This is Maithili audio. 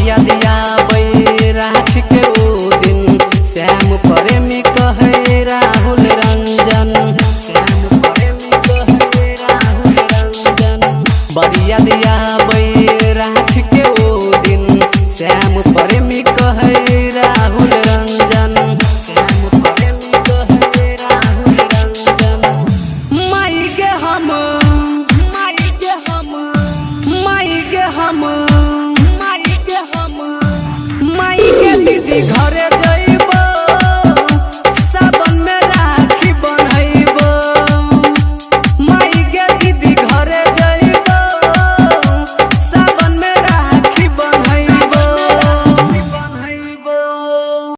बरिया दियाबै राख के ओ दिन, श्याम प्रेमी कहे राहुल रंजन। श्याम प्रेमी कहे राहुल रंजन। बरिया दियाबै राख के ओ दिन, श्याम प्रेमी कहे राहुल रंजन। श्याम प्रेमी कहे राहुल रंजन। माई के हम, माई के हम, माई के हम, माई के हम, माई के दीदी घरे